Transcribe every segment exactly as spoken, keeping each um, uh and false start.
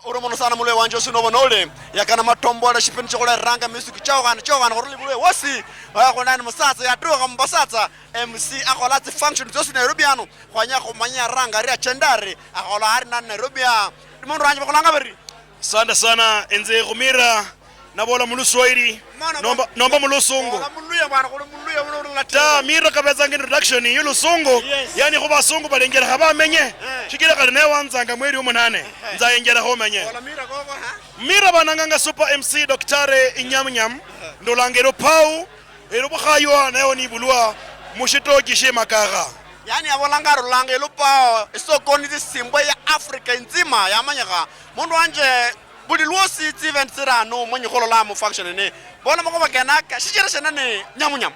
Uri muno sana mulwe wanje osi nobo nole, yakana matombola shipindi chokuleranga music chao khana, chao khana khurula ibulwe wosi. Oya khona ni musatsa yatukha mu basatsa, M C akhola tsi function tsiosi Nairobi ano. Khwenya khumanya aranga ari achendari, akhola ari nani Nairobi a. Mundu wanje bakholanga bari. Asante sana, enze khumira, nabola mu Luswahili, Mwana nomba, nomba mu Lusungu. Ola muluya bwana, khuli muluya uno uno ta, mira kabetsanga introduction yu Lusungu, yes, yani khu basungu balenjerekha bamenye, eh, shichira khali naye wanzanga mweri omunane, eh, nzayenjerekha omenye. Ola mira koko, ha? Mira bananganga Super M C Daktari Inyamunyam, eh, ndolanga ero pau, ero bukhaywa nayo nibulwa mushitoji shemakakha. Yani abolanga arulanga elupao esokoni tsisimbwa ya Africa inzima yamanyikha. Mundu wanje, buli lwosi tsi event tsirano mwenye khulolamo function ne. Bona makhuba kenaka, shichira shina ne nyamunyamu.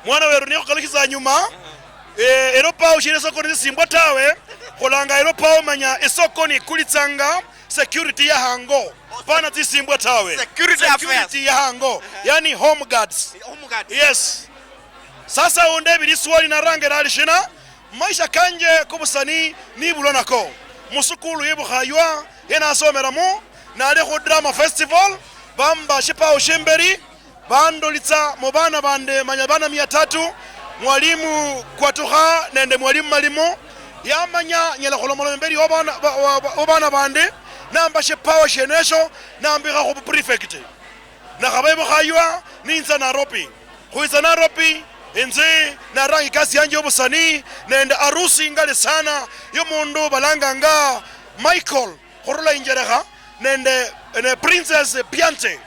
Mwana weru, nikhukalukhitsa anyuma, eh, elopao shili esoko nisisimbwa tawe, khulanga elopao manya esoko nikulitsanga security ya hango. Pana tsisimbwa tawe. Security affairs. Security ya hango. Uh-huh. Yani home guards. Home guards. Yes. Sasa undebile liswali naranga elali shina? Maisha kanje kobusani nibulwa nako. Musukulu ye Bukhaywa ye nasomeramo, nali khu drama festival, bamba shipawo shimberi, bandolitsa mu bana bande manya bana mia tatu, mwalimu Kwatukha nende mwalimu Malimo, yamanya nyala khulomoloma imberi wa bana, wa, wa, wa bana bande, namba shipawo shienesho, nambikha khu prefect. Nakhaba ebukhaywa ninza Nairobi. Khwitsa Nairobi, inzi naranga ikasi yanje yobusani nende arusi ingali sana yomundu balanganga Michael khurula Injerekha nende, ne Princess Bianche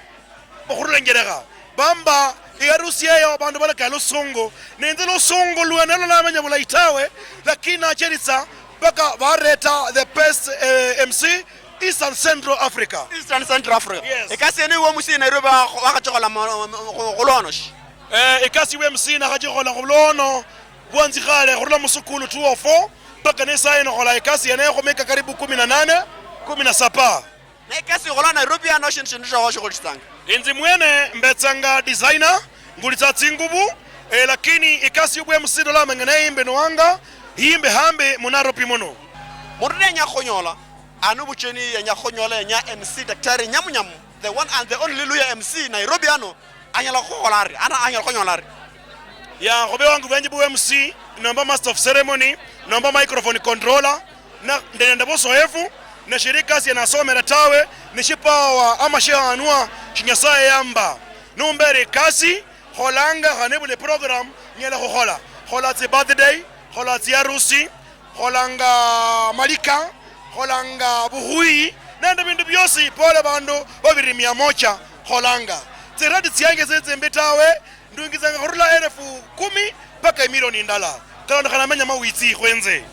khurula Injerekha. Bamba iarusi eyo bandu balakaya lusungu, ninzi lusungu lwene lulamanya bulayi tawe, lakini nacheritsa mpaka bareta the best, eh, M C Eastern Central Africa. Eastern Central Africa. Yes. Ekasi yene iwe M C Nairobi wakha-, wakhachikhola mu-, mu-, khu-, khulwono shi? Eh, ekasi iwe M C nakhachikhola khulwono bwanzikhale khurula musukulu two oh four mpaka nesayi nokhola ekasi yene khumika karibu kumi na nane, kumi na saba. Ne ekasi yokhola Nairobi ano shindu, shindu showo shikhulitsanga? Inzi mwene mbetsanga designer, ngulitsa tsingubu, eh, lakini ekasi yobwe M C ndola mang'ana yimbe nowanga, yimbe hambi mu Nairobi muno. Mundu nenya khukhonyola, ano bucheni yenya khukhonyola yenya M C Daktari Nyamunyamu, the one and the only Luya M C Nairobi ano, anyala khukhola ari, ana anyala khunyola ari? Ya, khube wangu bwanje bu M C, nomba master of ceremony, nomba microphone controller, na, ndi nende busoefu, ne shiri ikasi yenasomera tawe, ni shipawa ama shihanwa shi Nyasaye yamba. Numbera ikasi, kholanga khane buli program nyala khukhola. Khola tsi birthday, khola tsi harusi, kholanga malika, kholanga bukhuyi, nende bindu biosi, pole bandu babiri mia moja, kholanga. Tsi rate tsianje sitsimbi tawe, ndungitsanga khurula elefu kumi mpaka emilioni indala. Kalondokhana menya mawitsi khwenze.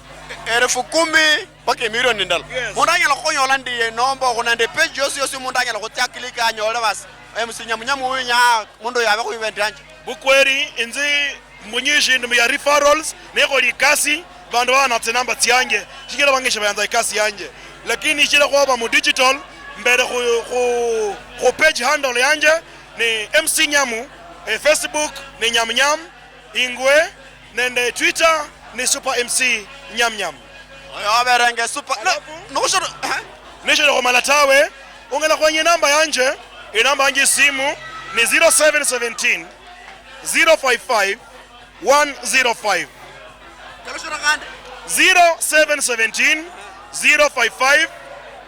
Elefu kumi mpaka emilioni indala. Yes. Mundu anyala khukhunyola ndiye nomba okhuna nende page yosi yosi mundu anyala khutsia click anyole basi. M C Nyamunyamu uyu nya mundu oyo abe khu event yanje. Bukweli, inzi mbunyishi ndi muya referrals, nekholi ikasi, bandu bana tsinamba tsianje, shichira bangi shibayanza ikasi yanje. Lakini shichira khwaba mu digital, mbere khu, khu, khu page handle yanje, ni M C Nyamu, eh, Facebook ni Nyamu Nyamu, ingwe, nende Twitter ni Super M C Nyamu Nyamu. Oyo oberenge super. No, alafu, nokushoro, eh? Nishiri khumala tawe, ungala khwenya inamba yanje, inamba yanje isimu ni zero seven seventeen, zero five five, one zero five. Kalushira khandi. Zero seven seventeen, zero five five,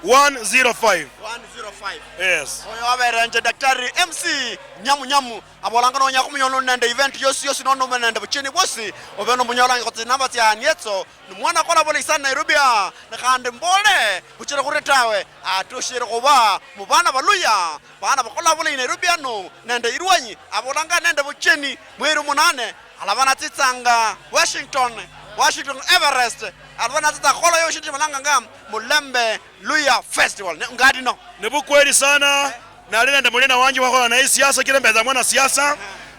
one zero five. One zero five. Yes. Oyo aberenje Daktari M C Nyamu Nyamu. Abolanga nonya khumunyolo nende event yosi yosi nono nende bucheni bwosi, obe nomunyolange khutsinamba tsia nietso. Ni mwana akhola bulayi sana Nairobi a, ne khandi mbole buchire khuri tawe, atushire khuba mu bana baluya, bana bakhola bulayi Nairobi ano nende ilwanyi. Abolanga nende bucheni mweri munane, alaba natsitsanga Washington, Washington Everest, alaba natsitsa khukhola yo shindu shibalanganga Mulembe Luya Festival. Ne ngadi no. Ni bukweli sana. Nali nende mulina wanje khwakhola naye siasa, kila mbetsa mwana siasa.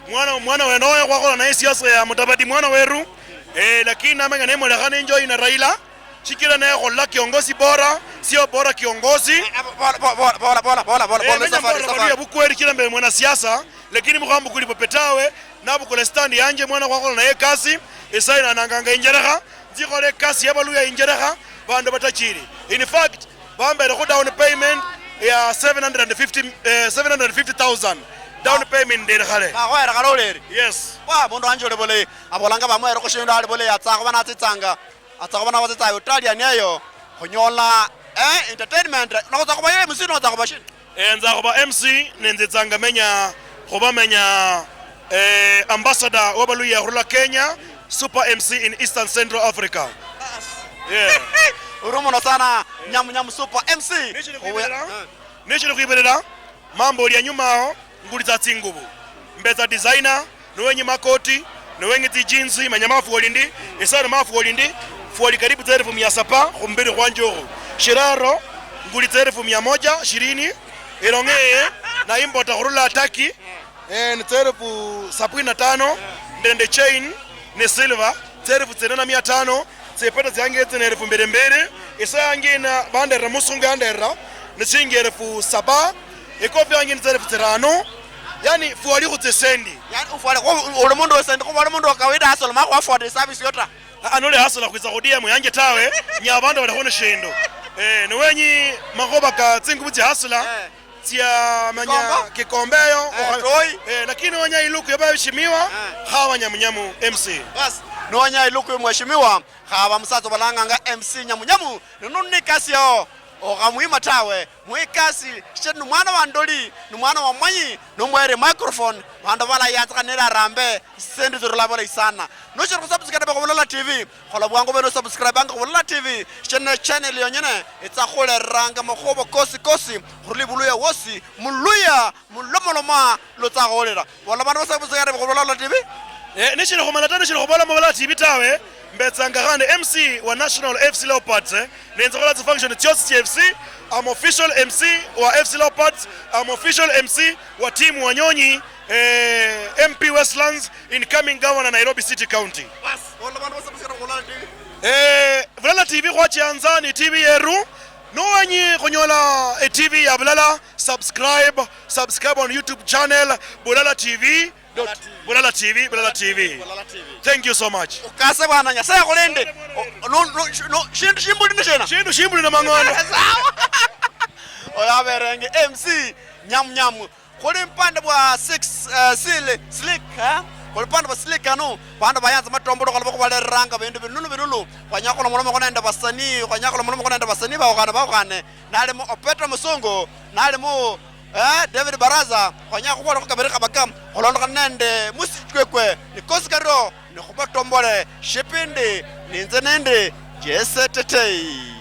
Mwana, mwana wenoyo khwakhola naye siasa ya Mudavadi, mwana weru. Eh, lakini namanya nemulekha nenjoy na Raila. Shichira naye khola kiongozi bora, sio bora kiongozi. Eh, eh, bola, bola, bola, bola, bola, bola, bola, Eh, bola, menya safari, mbola safari. Baluya bukweli, kila mbe mwana siasa, lakini mukhambukuli bupe tawe, nabukula stand yanje, mwana khwakhola naye ekasi, esayi nananganga injerekha, nzikhole ekasi ya baluya injerekha, bandu batachiri. In fact, Bamberekho down payment ya seven hundred fifty, eh, seven hundred fifty thousand. Down payment ndere khale. Bakhoyera khale uleri. Yes. Wa, mundu wanje uli bulayi. Abolanga bamuherekho shindu ali bulayi, atsa khuba natsitsanga. Atsa khuba natsitsa Australia niyo khunyola, eh, entertainment. Nokhutsa khuba ye M C, nokhutsa khuba shina? Eh, nza khuba M C, nenzitsanga menya, khuba menya, eh, ambassador wa Baluya khurula Kenya, super M C in Eastern Central Africa. Yeah. Uri muno sana, Nyamu Nyamu super M C. Nishiri khwibirira, eh, nishiri khwibirira, mambo uli anyuma aho, ngulitsa tsingubo. Mbetsa designer, niwenyi makoti, niwenyi tsi jeans, manya mafuoli ndi, isano mafuoli ndi, fuoli karibu tsa elfu mia saba khumubiri khwanje okhu. Shiraro, ngulitsa elfu mia moja shirini, ilong'eye, na imbota khurula Turkey, eh, ni tsa elfu sabini na tano, nende chain, ni silver, tsa elfu tsine na mia tano, tsipeta tsiange etsi ni elfu mbili mbili, isa yange ina banderera, musungu yanderera, ni shilingi elfu saba, ikofi yange ni tsa elfu tsirano, yani, fuali khu tsisendi. Yani, ufuale, khu, uli mundu wesendi, khuba uli mundu wa kawaida, hustle, ma khu afford service yota. Ah, nuli hustler khwitsa khu D M yanje tawe, nya abandu bali khuni shindu. Eh, niwenyi makhuba ka tsingubu tsia hustler, eh, tsia manya kikombe eyo, eh, toi. Eh, lakini wenya iluku ya baheshimiwa, eh, khaba Nyamunyamu M C. Bas, niwenya iluku ya mheshimiwa, khaba musatsa balanganga M C Nyamunyamu, nunu ni kasi yao. Okhamwima tawe, mwikasi, shichira ni mwana wa ndoli, ni mwana wa mwanyi, nomwere microphone, vandu valayanzikha neli arambe, tsisendi tsirula vulayi sana. Noshiri khusubscribe khu Bulala T V, khola vwangu vene usubscribanga khu Bulala T V, shichira ne channel yonyene itsa khulereranga makhuva kosi kosi, khurula ivuluya wosi, muluya, mulomoloma, lutsa khuhulira. Bola bandu bose butsayare khubulala T V. Eh, nishiri khumala ta, nishiri khubola mubulala T V tawe. Mbetsanga khandi M C wa National F C Leopards, eh. Nenze khola tsi function tsiosi tsia F C. I'm official M C wa F C Leopards. I'm official M C wa team Wanyonyi, eh, M P Westlands, incoming governor Nairobi City County. Bas, bola bandu bose butsayare khubulala T V. Eh, Bulala T V khwachianza ni T V yeru. Nuwenyi khunyola, eh, T V ya Bulala, subscribe, subscribe on YouTube channel, Bulala T V. Dot Bulala T V, Bulala T V. Bulala T V. Thank you so much. Ukase bwana, Nyasaye akhulinde. O, no, no, no, shindu shimbuli ni shina? Shindu shimbuli na mang'ondo. Sawa. Oyo aberenge M C Nyamu Nyamu. Khuli mpande bwa six, eh, Sili, Slick, eh? Khuli mpande bwa Slick ano, bandu bayanza matombolo, khwalaba khubalereranga bindu binulu binulu. Khwenya khulomoloma nende basanii, khwenya khulomoloma nende basanii baukhane, baukhane. Nalimo Opeta Musungu, nalimo, eh, David Baraza, khwenya khubolakho kabiri kabaka, khulondokhana nende musichi kwekwe, nikosi kario, nikhubatombole, shipindi, ninze nende Jesse Tetei.